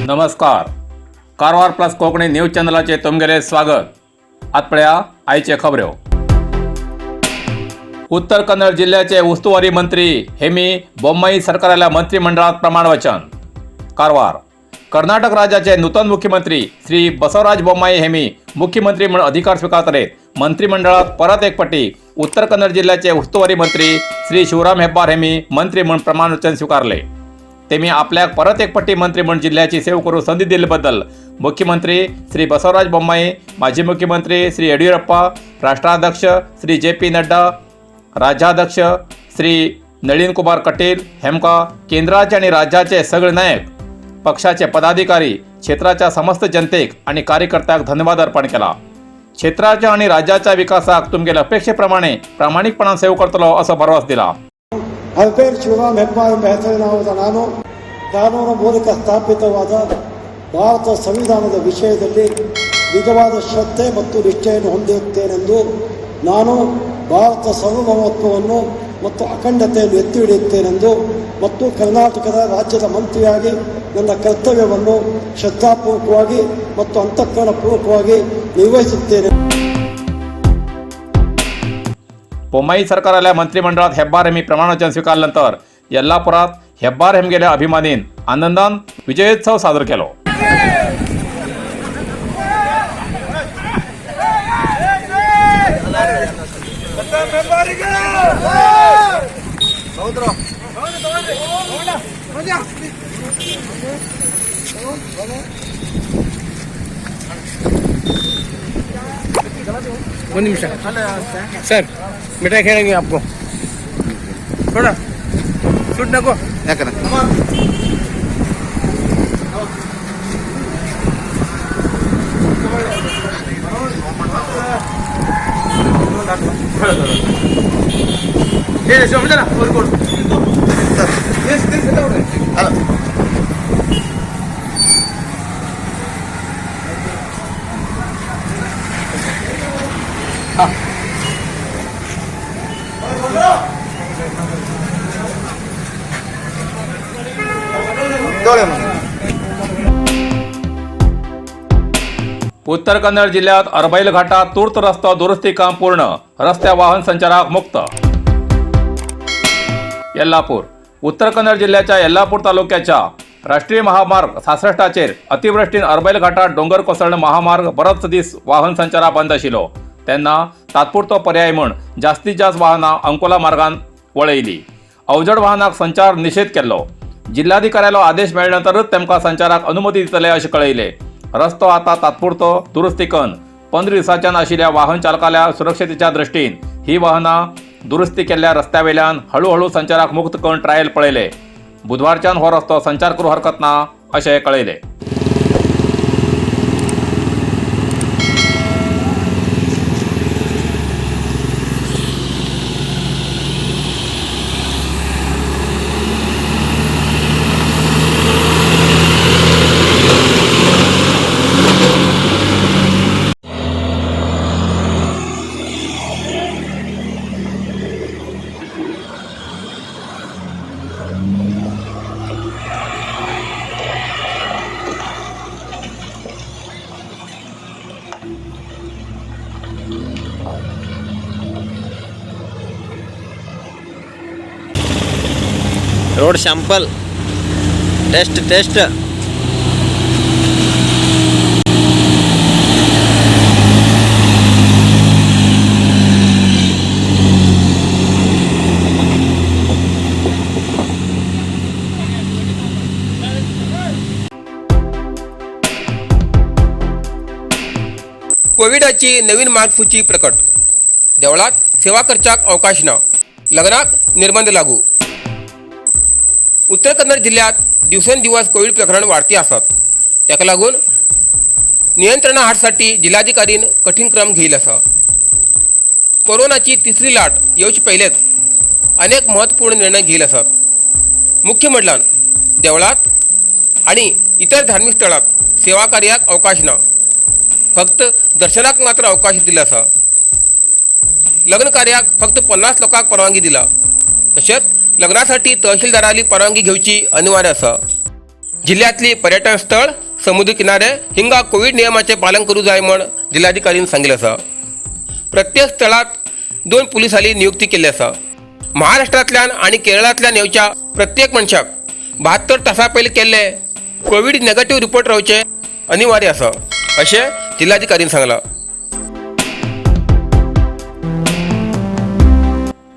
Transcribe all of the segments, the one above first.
नमस्कार, Karwar plus Konkani news चॅनलाचे तुमगेले स्वागत. आत पळया आयचे खबऱ्यो. उत्तर कन्नड जिल्ह्याचे उस्तुवारी मंत्री हेमी बोम्मई सरकाराल्या मंत्रिमंडळात प्रमाणवचन. कारवार. कर्नाटक राज्याचे नूतन मुख्यमंत्री श्री बसवराज बोम्माई हेमी मुख्यमंत्री म्हणून अधिकार स्वीकारतले मंत्रिमंडळात परत एक पटी उत्तर कन्नड जिल्ह्याचे उस्तुवारी मंत्री श्री शिवराम हेब्बार हेमी मंत्री म्हणून प्रमाणवचन स्वीकारले. तेमी आपल्याक परत एक पट्टी मंत्री म्हणून जिल्ह्याची सेवा करूंक संदी दिल्ल्याबद्दल मुख्यमंत्री श्री बसवराज बोम्माई, माजी मुख्यमंत्री श्री येडियुरप्पा, राष्ट्राध्यक्ष श्री जे पी नड्डा, राज्याध्यक्ष श्री नळीन कुमार कटील हेमकां केंद्राचे आणि राज्याचे सगळे नायक, पक्षाचे पदाधिकारी, क्षेत्राच्या समस्त जनतेक आणि कार्यकर्त्याक धन्यवाद अर्पण केला. क्षेत्राच्या आणि राज्याच्या विकासाक तुमगेल्या अपेक्षेप्रमाणे प्रामाणिकपणान सेवा करतलो असो भरवस दिला. ಅಲ್ಬೇರ್ ಶಿವರಾಮ್ ಹೆಬ್ಬಾರ್ ಎಂಬ ಹೆಸರಿನಾದ ನಾನು ಕಾನೂನು ಮೂಲಕ ಸ್ಥಾಪಿತವಾದ ಭಾರತ ಸಂವಿಧಾನದ ವಿಷಯದಲ್ಲಿ ನಿಜವಾದ ಶ್ರದ್ಧೆ ಮತ್ತು ನಿಷ್ಠೆಯನ್ನು ಹೊಂದಿರುತ್ತೇನೆಂದು, ನಾನು ಭಾರತ ಸಾರ್ವಭೌಮತ್ವವನ್ನು ಮತ್ತು ಅಖಂಡತೆಯನ್ನು ಎತ್ತಿ ಹಿಡಿಯುತ್ತೇನೆಂದು ಮತ್ತು ಕರ್ನಾಟಕದ ರಾಜ್ಯದ ಮಂತ್ರಿಯಾಗಿ ನನ್ನ ಕರ್ತವ್ಯವನ್ನು ಶ್ರದ್ಧಾಪೂರ್ವಕವಾಗಿ ಮತ್ತು ಅಂತಃಕರಣಪೂರ್ವಕವಾಗಿ ನಿರ್ವಹಿಸುತ್ತೇನೆ. बोम्माई सरकाराल्या मंत्रिमंडळात हेब्बार हेमी प्रमाणवचन स्वीकारल्यानंतर येल्लापुरात हेब्बार हेमगेल्या अभिमानीन आनंदान विजयोत्सव साजरो केलो. ಒಂದು ನಿಮಿಷ सर, मिठाई खेळेंगे आपको. थोडा सुट नको. ಯಾಕನ? हे समजा ना कोण. ಅಲ್ಲ. उत्तर कन्नड जिल्ह्यात अरबैल घाटात तूर्त रस्तो दुरुस्ती काम पूर्ण, रस्त्या वाहन संचाराक मुक्त. येल्लापूर. उत्तर कन्नड जिल्ह्याच्या येल्लापूर तालुक्याच्या राष्ट्रीय महामार्ग 66चाचेर अतिवृष्टीन अरबैल घाटात डोंगर कोसळून महामार्ग बरोच दीस वाहन संचारा बंद आशिल्लो. तेन्ना तात्पुरतो पर्याय म्हूण जास्तीत जास्त वाहनां अंकोला मार्गान वळयली. अवजड वाहनाक संचार निषेध केल्लो. जिल्हाधिकाऱ्यालो आदेश मेळ्ळे नंतरूच तेमकां संचाराक अनुमती दितले अशें कळयलें. रस्तो आता तात्पुरतो दुरुस्ती करून 15 दिसांच्यान आशिल्ल्या वाहन चालकाल्या सुरक्षतेच्या दृष्टीन ही वाहनां दुरुस्ती केल्ल्या रस्त्यावेल्यान हळूहळू संचाराक मुक्त करून ट्रायल पळयले. बुधवारच्यान हो रस्तो संचार करूं हरकत ना अशें कळयलें. Road sample test test. कोविडाची नवीन मार्गसूची प्रकट. देवळात सेवा करच्याक अवकाश ना, लग्नाक निर्बंध लागू. उत्तर कन्नड जिल्ह्यात दिवसेंदिवस कोविड प्रकरण वाढती आसात. ताका लागून नियंत्रणा हाडसाठी जिल्हाधिकारीन कठीण क्रम घेईल आसा. कोरोनाची तिसरी लाट येवचे पयलेच अनेक महत्वपूर्ण निर्णय घेईल आसात. मुख्य म्हटल्यार देवळात आणि इतर धार्मिक स्थळात सेवा कार्याक अवकाश ना, फक्त दर्शनाक मात्र अवकाश दिला आसा. लग्न कार्याक फक्त 50 लोकांक परवानगी दिला. तशेंच लग्नासाठी तहसीलदाराली परवानगी घेवची अनिवार्य आसा. जिल्ह्यातली पर्यटन स्थळ, समुद्र किनारे हिंगा कोविड नियमाचे पालन करू जाय म्हण जिल्हाधिकारीन सांगलें आसा. प्रत्येक स्थळात 2 पुलिसांनी नियुक्ती केल्ली आसा. महाराष्ट्रांतल्यान आनी केरळांतल्यान येवच्या प्रत्येक मनशाक 72 तासां पयलीं केल्ले कोविड नेगेटिव्ह रिपोर्ट रावचे अनिवार्य आसा अशें जिल्हाधिकारीन सांगलां.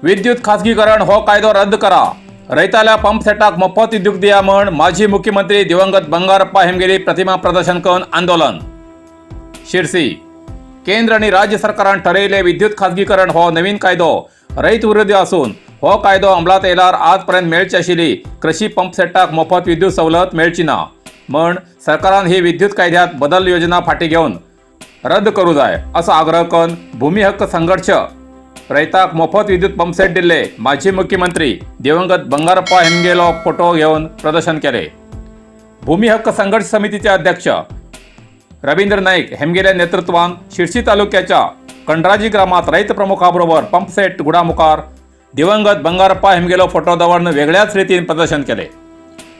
विद्युत खासगीकरण हो कायदो रद्द करा, रयताल्या पंपसेटाक मोफत विद्युत दिया म्हण माजी मुख्यमंत्री दिवंगत बंगारप्पा हेमगिरी प्रतिमा प्रदर्शन करून आंदोलन. शिरसी केंद्र आणि राज्य सरकारान ठरयिल्ले विद्युत खासगीकरण हो नवीन कायदो रयत विरोधी आसून हो कायदो अंमलात येयल्यार आजपर्यंत मेळची आशिल्ली कृषी पंपसेटाक मोफत विद्युत सवलत मेळची ना म्हण सरकारान ही विद्युत कायद्यात बदल योजना फाटी घेवन रद्द करू जाय असो आग्रह करून भूमी हक्क संघर्ष रयताक मोफत विद्युत पंपसेट दिल्ले माजी मुख्यमंत्री दिवंगत बंगारप्पा हेमगेलो फोटो घेवन प्रदर्शन केले. भूमी हक्क संघर्ष समितीचे अध्यक्ष रवींद्र नाईक हेमगेल्या नेतृत्वान शिरसी तालुक्याच्या कंडराजी ग्रामात रयत प्रमुखाबरोबर पंपसेट गुडामुखार दिवंगत बंगारप्पा हेमगेलो फोटो दवरून वेगळ्याच रितीन प्रदर्शन केले.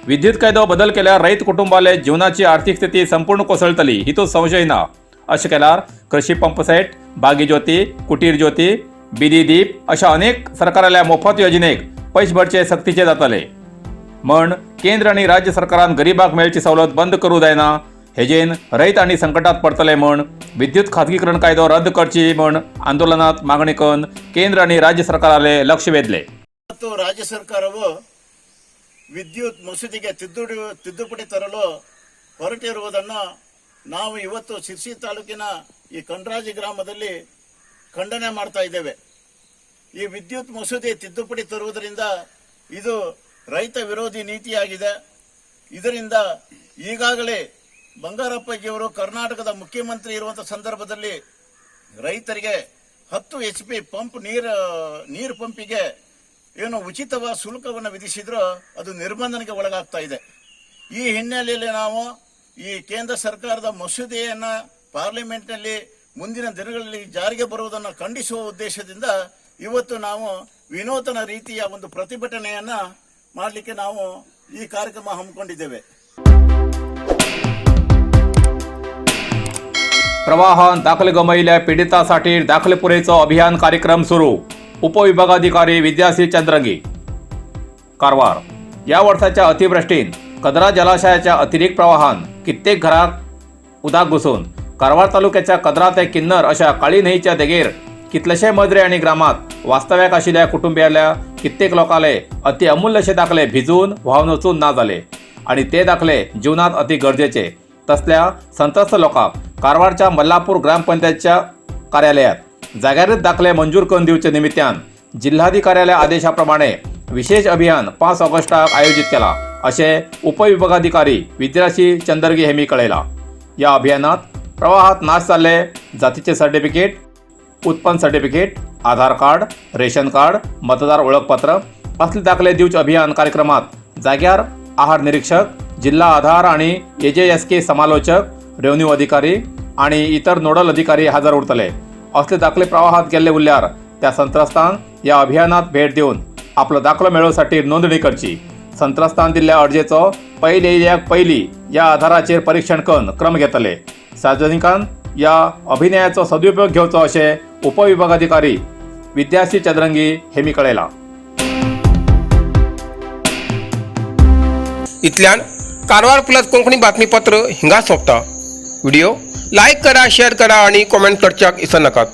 विद्युत कायदो बदल केल्यार रयत कुटुंबाले जीवनाची आर्थिक स्थिती संपूर्ण कोसळतली हितूंत संशय ना. अशें केल्यार कृषी पंपसेट, बागी ज्योती, कुटीर ज्योती, बिदी दीप अशा अनेक सरकाराल्या मोफत योजनेक पयशे भरचे सक्तीचे जातले म्हण केंद्र आनी राज्य सरकारान गरिबाक मेळची सवलत बंद करूं जायना, हेजेन रयत आनी संकटात पडतले म्हण विद्युत खाजगीकरण कायदो रद्द करची म्हण आंदोलनात मागणी करून केंद्र आनी राज्य सरकाराले लक्ष वेधले. ಮತ್ತು ರಾಜ್ಯ ಸರ್ಕಾರವು ವಿದ್ಯುತ್ ಮಸೂದೆಗೆ ತಿದ್ದುಪಡಿ ತರಲು ಹೊರಟಿರುವುದನ್ನು ನಾವು ಇವತ್ತು ಶಿರ್ಸಿ ತಾಲೂಕಿನ ಈ ಕಂಡ್ರಾಜಿ ಗ್ರಾಮದಲ್ಲಿ ಖಂಡನೆ ಮಾಡ್ತಾ ಇದ್ದೇವೆ. ಈ ವಿದ್ಯುತ್ ಮಸೂದೆ ತಿದ್ದುಪಡಿ ತರುವುದರಿಂದ ಇದು ರೈತ ವಿರೋಧಿ ನೀತಿಯಾಗಿದೆ. ಇದರಿಂದ ಈಗಾಗಲೇ ಬಂಗಾರಪ್ಪಜಿಯವರು ಕರ್ನಾಟಕದ ಮುಖ್ಯಮಂತ್ರಿ ಇರುವಂತಹ ಸಂದರ್ಭದಲ್ಲಿ ರೈತರಿಗೆ 10 HP pump ನೀರು ಪಂಪಿಗೆ ಏನು ಉಚಿತವಾದ ಶುಲ್ಕವನ್ನು ವಿಧಿಸಿದ್ರೋ ಅದು ನಿರ್ಬಂಧನೆಗೆ ಒಳಗಾಗ್ತಾ ಇದೆ. ಈ ಹಿನ್ನೆಲೆಯಲ್ಲಿ ನಾವು ಈ ಕೇಂದ್ರ ಸರ್ಕಾರದ ಮಸೂದೆಯನ್ನ ಪಾರ್ಲಿಮೆಂಟ್ನಲ್ಲಿ ಮುಂದಿನ ದಿನಗಳಲ್ಲಿ ಜಾರಿಗೆ ಬರುವುದನ್ನು ಖಂಡಿಸುವ ಉದ್ದೇಶದಿಂದ ಇವತ್ತು ನಾವು ವಿನೂತನ ರೀತಿಯ ಒಂದು ಪ್ರತಿಭಟನೆಯನ್ನ ಮಾಡಲಿಕ್ಕೆ ನಾವು ಈ ಕಾರ್ಯಕ್ರಮ ಹಮ್ಮಿಕೊಂಡಿದ್ದೇವೆ. प्रवाहान दाखल गमयिल्ल्या पिडितांसाठी दाखले पुरेचो अभियान कार्यक्रम सुरू. उपविभागाधिकारी विद्याश्री चंद्रंगी. कारवार या वर्साच्या अतिवृष्टीन कदरा जलाशयाच्या अतिरिक्त प्रवाहान कित्येक घराक उदक घुसून कारवार तालुक्याच्या कदरा ते किन्नर अशा काळी न्हंयच्या देगेर कितलेशे मजरे आनी ग्रामात वास्तव्याक आशिल्ल्या कुटुंबियाल्या कित्येक लोकांले अति अमूल्य अशे दाखले भिजून व्हांवन वचून ना जाले आनी ते दाखले जीवनात अति गरजेचे. तसल्या संत्रस्त लोकांक कारवारच्या मल्लापूर ग्रामपंचायतच्या कार्यालयात जाग्यारच दाखले मंजूर करून दिवचे निमित्तान जिल्हाधिकाऱ्याल्या आदेशाप्रमाणे विशेष अभियान 5 ऑगस्टाक आयोजित केला असे उपविभागाधिकारी विद्याशी चंदरगी हेमी कळयला. या अभियानात प्रवाहात नाश जाल्ले जातीचे सर्टिफिकेट, उत्पन्न सर्टिफिकेट, आधार कार्ड, रेशन कार्ड, मतदार ओळखपत्र असले दाखले दिवचे अभियान कार्यक्रमात जाग्यार आहार निरीक्षक, जिल्हा आधार आणि एजेएसके समालोचक, रेव्हन्यू अधिकारी आणि इतर नोडल अधिकारी हजर उरतले. असले दाखले प्रवाहात गेल्ले उरल्यार त्या संत्रस्तान या अभियानात भेट दिवन आपलो दाखलो मेळोवसाठी नोंदणी करची. संत्रस्तान दिल्ल्या अर्जेचो पयले येयल्याक पयली या आधाराचेर परीक्षण करून क्रम घेतले. सार्वजनिकान या अभिनयाचो सदुपयोग घेवचो अशें उपविभागाधिकारी विद्याश्री चंद्रंगी हेमी कळयलां. इतल्यान कारवार प्लस कोंकणी बातमीपत्र हिंगा सोंपता. व्हिडिओ लायक करा, शेअर करा आणि कॉमेंट करच्याक इसरनाकात.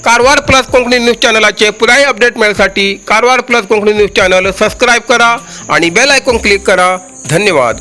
कारवार प्लस कोंकणी न्यूज चॅनलाचे पुराय update मेळसाठी Karwar plus Konkani news channel subscribe करा आणि बेल आयकॉन क्लिक करा. धन्यवाद.